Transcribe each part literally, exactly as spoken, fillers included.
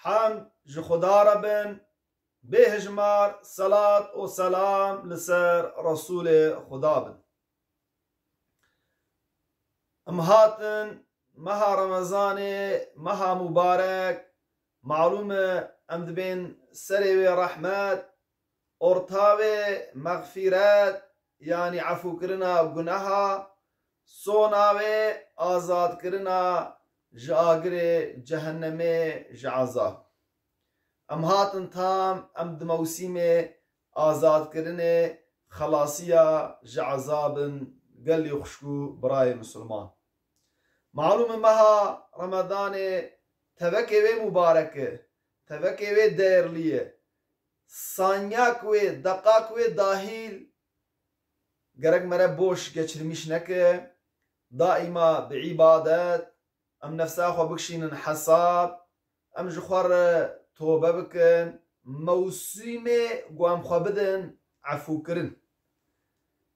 Hemd ji Xuda re bin, bêhijmar selat û selam li ser Resûlê Xuda bin. Em hatin meha Remezanê, meha mubarek, malûm e em dibên serê wê rehmet, orta wê mexfîret, yanî efûkirina guneha, sona wê azadkirina ji agirê cehennemê, ji ezab. Em hatin tam, em di mewsîmê azadkirinê, xelasiya ji ezab in, gelî xwişk û birayê misilman. Malûm e meha Remedanê tevekê wê mubarek e, tevekê wê değerlî ye. Sanyak wê, deqak wê dahîl gerek mere boş geçirmîş neke, daîma bi îbadet, em nefsa xwe bikişînin hesab, em ji xwe re tobe bikin, mewsîmê ku em xwe bidin efûkirin.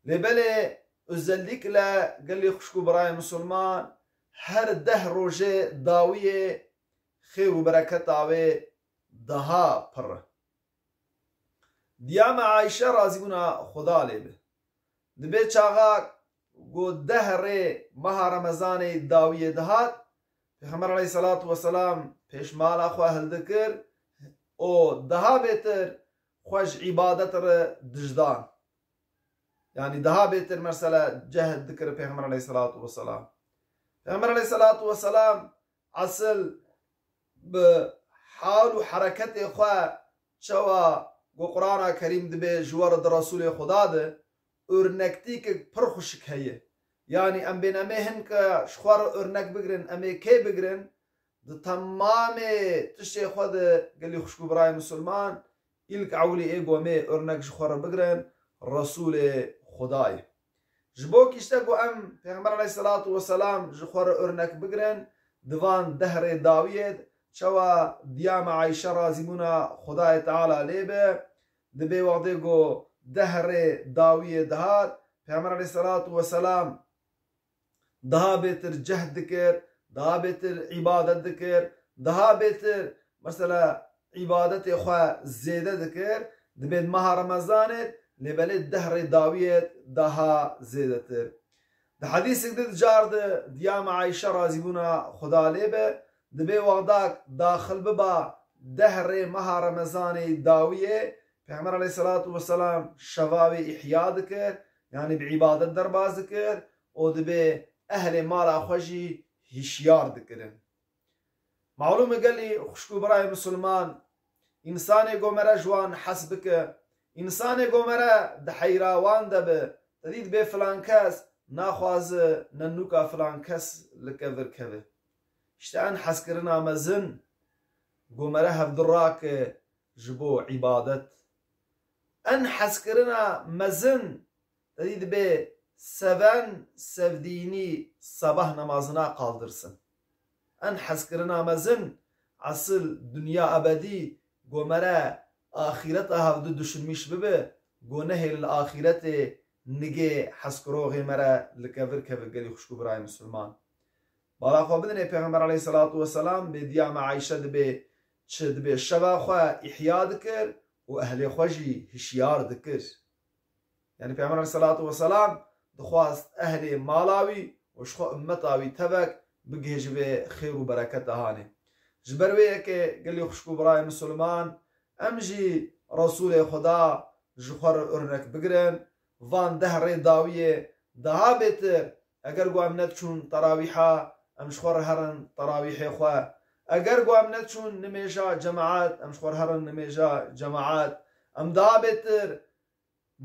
Lê belê özellikle gelî xwişk û birayê misilman, her deh rojê dawiyê xêr û bereketa wê daha pir e. Diya me Ayşe razîbûna Xuda lê be. Dibê çaxa ku deh rê meha Remezanê dawiyê dihat, Pêxember aleyhisselatu vesselam pêş mala xwe hildikir û daha bêtir xwe ji îbadet re dijdan. Yanî daha bêtir mesela cehd dikir Pêxember aleyhisselatu vesselam. Pêxember aleyhisselatu vesselam esil bi hal û hereketê xwe çawa ku Qur'ana Kerîm dibê ji we re di Resûlê Xuda de, örnektîkek pir xwişik heye. Yanî em bên em ê hinke ji xwe re örnek bigirin, em ê kê bigirin, di temamê tiştê xwe de gelî xwişk û birayê misilman, îlk ewlî ê ku em ê örnek ji xwe re bigirin, Resûlê Xuda ye. Ji bo kîşte ku em Pêxember aleyhisselatu vesselam ji xwe re örnek bigirin, di van deh rê dawiyê de, çawa diya me Ayşe razîbûna Xudayê Teala lê be, dibê wextê ku deh rê dawiyê dihat, Pêxember aleyhisselatu vesselam daha bêtir cehd dikir, daha bêtir îbadet dikir, daha bêtir mesela îbadetê xwe zêde dikir, dibê di meha Remezanê, lê belê deh rê dawiyê daha zêdetir. Di hedîsek di car de diya me Ayşe razîbûna Xuda lê be, dibê wexdak daxil biba deh rê meha Remezanê dawiyê, Pêxember aleyhisselatu vesselam şeva wê îhya dikir, yanî bi îbadet derbas dikir û dibê ehlê mala xwe jî hişyar dikirin. Malûm e gelî xwişk û birayê misilman, însanê ku mere ji wan hes bike, însanê ku mere di heyra wan de be, te dî dibê filan kes naxwaze ne nûka filan kes li kevir keve. Îşte en hezkirina mezin ku mere hevdu rake ji bo îbadet. En hezkirina mezin te dî dibê seven sevdînî sebah namazina qaldirsin. En hezkirina mezin esil dinya ebedî ku mere axîreta hevdu düşünmîş bibe, ku nehêl li axîretê nigê hezkiroxê mere li kevir keve gelî xwişk û birayê misilman. Bala xwe bidinê Pêxember aleyhisselatu vesselam bê diya me Ayşe dibê çi dibê şeva xwe îhya dikir û ehlê xwe jî hişyar dikir. Yanî Pêxember aleyhisselatu vesselam dixwast ehlê mala wî û ji xwe ummeta wî tevek bigihê ji vê xêr û bereketa hanê. Ji ber wê yekê gelî xwişk û birayê misilman, em jî Resûlê Xuda ji xwe re örnek bigirin, van deh rê dawiyê daha bêtir, eger ku em nediçûn terawîha, em ji xwe re herin terawîhê xwe. Eger ku em nediçûn nimêja cemaet, em ji xwe re herin nimêja cemaet. Em daha bêtir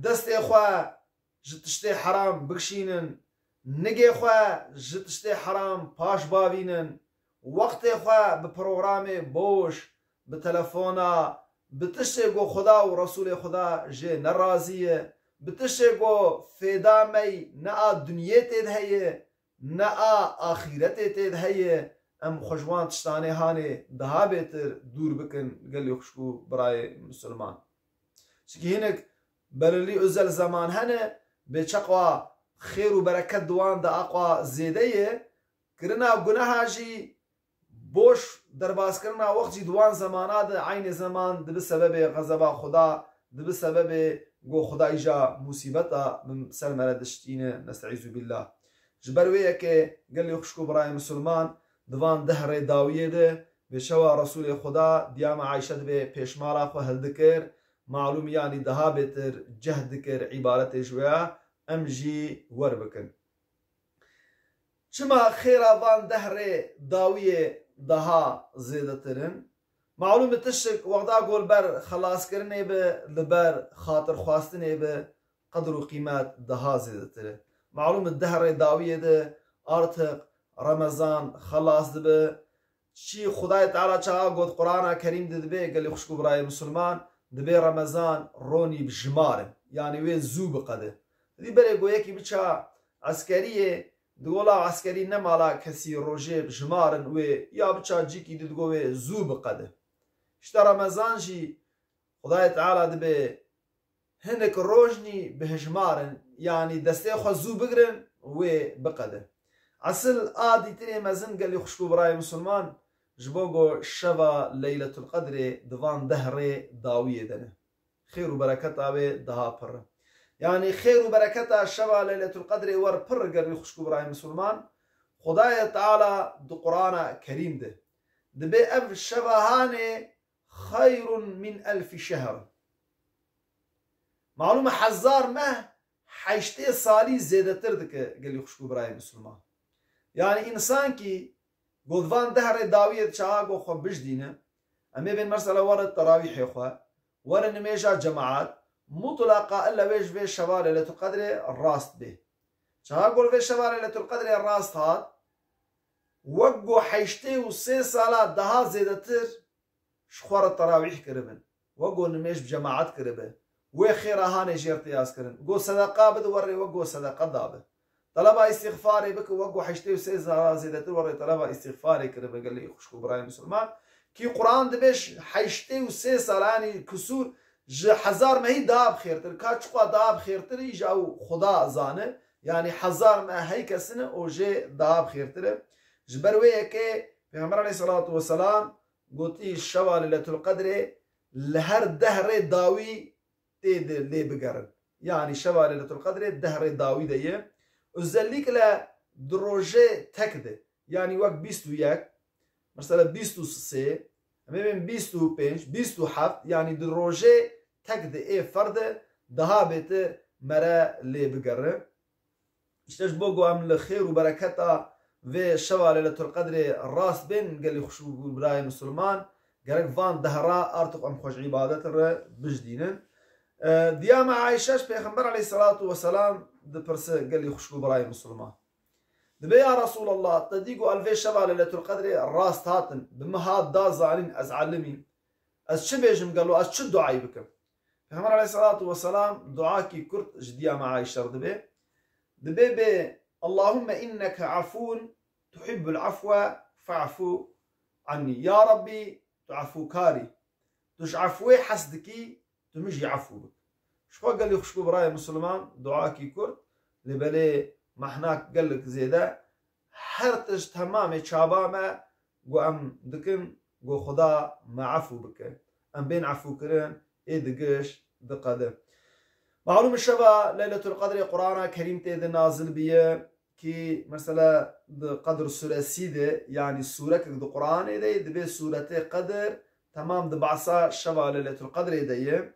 destê xwe ji tiştê heram bikişînin, nigê xwe ji tiştê heram paş bavînin, wextê xwe bi programê boş, bi telefona, bi tiştê ku Xuda û Resûlê Xuda jê nerazî ye, bi tiştê ku fêda me ne a dinyê tê de heye, ne a axîretê tê de heye, em xwe ji wan tiştanê hanê daha bêtir dûr bikin gelî xwişk û birayê misilman. Çikî hinek belirlî özel zeman hene, bê çaqa xêr û bereket di wan de aqwa zêde ye, kirina guneha jî Boş derbaskirina wext jî di wan zemana de eynê zeman dibi sebebê xezeba Xuda, dibi sebebê go Xuda îja musîbeta bi ser me re diştîne, nestaizu billah. Ji ber wê yekê gelê xwişk û birayê misilman di van deh rê dawiyê de bi şewa Resûlê Xuda diyama Ayşe dibê pêşmala xwe hildikir, malûm yanî daha bêtir cehd dikir îbaretê ji wê ya, em jî wer bikin. Çima xêra van deh rê dawiyê daha zêdetir in? Malûm e tiştik wexda ku li ber xelaskirinê be, li ber xatirxwastinê be, qedir û qîmet daha zêdetir e. Malûm e deh rê dawiyê de artık Remezan xelas dibe. Çi Xudayê Teala çaxa got Qur'ana Kerîm de dibê, gelî xwişk û birayê misilman, dibê Remezan ronî bi jimarin. Yanî wê zû biqede. Dî berê go yekî biça eskeriyê, di gola eskerî ne mala kesî rojê bi jimarin wê ya biça cîkî di digo wê zû biqede. İşte Remezan jî Xudayê Teala dibê hinek rojnî bi hijmarin, yanî destê xwe zû bigirin, wê biqede. Esil a dîtirê mezin gelî xwişk û birayê misilman ji bo go şeva Leyletul Qedrê di van deh rê dawiyê de ne. Xêr û bereketa wê daha pir e. Yanî xêr û bereketa şeva Leyletul Qedrê wer pir e gelî xwişk û birayê misilman. Xudayê Teala di Qur'ana Kerîm de dibê ev şeva hanê xeyrun min elfî şehr. Malûm e hezar meh heştê salî zêdetir dike gelî xwişk û birayê misilman. Yanî însankî go di van deh rê dawiyê de çaxa go xwe bijdîne, em ê bên mesela were terawîhê xwe, were nimêja cemaat, mutlaqa illa wê ji vê şeva Leyletul Qedrê rast bê. Çaxa go li vê şeva Leyletul Qedrê rast hat, wek go heştê û sê sala daha zêdetir ji xwe re terawîh kiribin. Wek go nimêj bi cemaat kiribe. Wê xêra hanê jêr tê yazkirin. Go sedeqa bide werê wek go sedeqa dabe. Teleba îstîxfarê bike wek go heştê û sê sala zêdetir werê teleba îstîxfarê kiribe gelê xwişk û birayê misilman. Kî Quran dibê ji heştê û sê sala yanî kusûr ji hezar mehî daha bi xêrtir. Ka çiqwa daha bi xêrtir îja ew Xuda zane. Yanî hezar meh hey kesine û jê daha bi xêrtir e. Ji ber wê yekê Pêxember aleyhisselatu vesselam gotî şeva Leyletul Qedrê li her deh rê dawî tê de lê bigerin. Yanî şeva Leyletul Qedrê deh rê dawî de ye. Özellikle di rojê tek de. Yanî wek bîst û yek, mesela bîst û sê, em ê bên bîst û pênc, bîst û heft, yanî di rojê tek de ê ferde daha bêtir mere lê bigere. Îşte ji bo ku em li xêr û bereketa vê şeva Leyletul Qedrê rast bên gelî xwişk û birayê misilman, gerek van dehra artiq em xwe ji îbadet re bijdînin. E, diya me Ayşe ji Pêxember aleyhisselatu vesselam dipirse gelî xwişk û birayê misilman. Dibê ya Resulallah, te dî ku ez vê şeva Leyletul Qedrê rast hatin, bi min hat da zanîn ez elimî. Ez çi bêjim gelo, ez çi duayî bikim? Pêxember aleyhisselatu vesselam duakî kurt ji diya me Ayşe re dibê. Dibê bê, Allahümme inneke afun tuhibbul afwe fa'fu anni. Ya Rabbî, tu efûkarî. Tu ji efwê hes dikî, tu min jî efû bik. Ji xwe gelî xwişk û birayê misilman duakî kurt, lê belê mehnak gelek zêde, her tişt temamê çaba me ku em dikin, ku Xuda me efû bike. Em bên efûkirin, ê di giş diqede. Malûm e şeva Leyletul Qedrê Qur'ana Kerîm tê de nazil biye, kî mesela di Qedr suresî de, yanî sûrekek di Qur'anê de ye, dibê sûretê Qedr temam di behsa şeva Leyletul Qedrê de ye.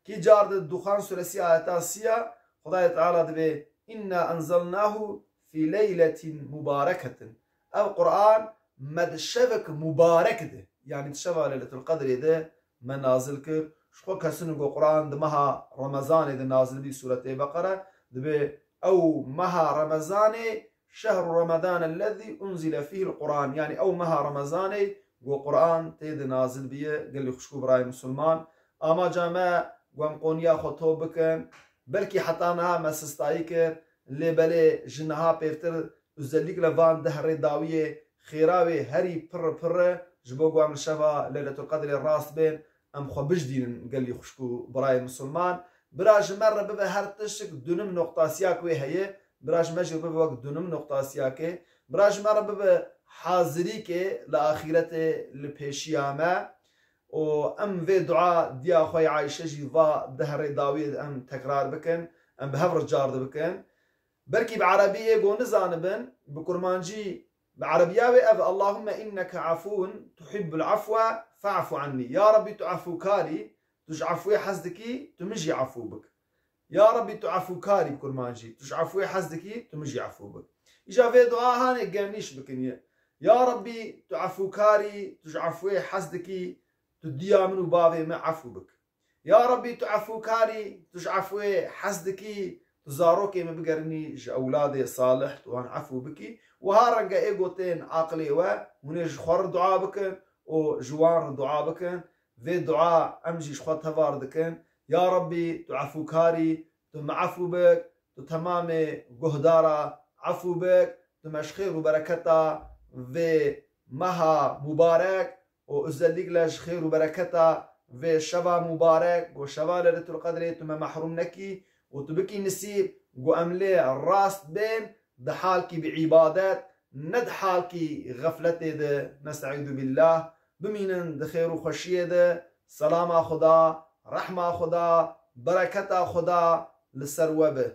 Kî car di Duxan suresî ayeta sî ya, Xudayê Teala dibê, "Inna enzelnahu fî leyletin mubareketin." Ev Qur'an me di şevek mubarek de, yanî di şeva Leyletul Qedrê de me nazil kir. Ji xwe kesinin ku Qur'an di meha Remezanê de nazil bî, Sûretê Beqere, dibê ew meha Remezanê, "Şehru Remezan ellezî unzile fîhil Qur'an", yanî ew meha Remezanê ku Qur'an tê de nazil biye, gelî xwişk û birayê misilman. Amaca me ku em qoniya xwe top bikin, belkî heta niha me sistayî kir, lê belê ji niha pêrtir, özellikle van deh rê dawiyê, xêra wê herî pirr pirr e, ji bo ku em li şeva Leyletul Qedrê rast bên, em xwe bijdînin gelî xwişk û birayê misilman. Bira ji me re bibe her tiştik dunim noqtasiyek wê heye, bira ji me jî bibe wek dunim noqtasiyakê, bira ji me re bibe hazirîkê li axîretê li pêşiya me û em vê dua diya xwe yê Ayşe jî va di herê dawiyê de em tekrar bikin, em bi hev re car dibikin. Belkî bi erebiyê go nizanibin, bi kurmancî, bi erebiya wê ev: Allahümme inneke afuvun tuhibbul afwe fa'fu anni. Ya Rabbî, tu efûkar î, tu ji efûyê hez dikî, tu min jî efû bik. Ya Rabbî, tu efûkar î, bi kurmancî, tu ji efûyê hez dikî, tu min jî efû bik. Îja vê dua hanê genîş bikin yê: Ya Rabbî, tu efûkar î, tu ji efûyê hez dikî, tu diya min û bavê min efû bik. Ya Rabbî, tu efûkar î, tu ji efûyê hez dikî, tu zarokê min bigerinî ji ewladê salih, tu wan efû bikî. Wiha renge ê gotên aqilê we, hûn ê ji xwe re dua bikin û ji wan re dua bikin. Vê dua em jî ji xwe tevar dikin. Ya Rabbî, tu efûkar î, tu me efû bik, tu temamê guhdara efû bik, tu me ji xêr û bereketa vê meha mubarek û özellikle ji xêr û bereketa vê şeva mubarek, go şeva Leyletul Qedrê, tu me mehrûm nekî û tu bikî nisîb, go em lê rast bên di halkî bi îbadet, ne di halkî xefletê de, nestaizu billah. Bimînin di xêr û xweşiyê de, selama Xuda, rehma Xuda, bereketa Xuda li ser we be.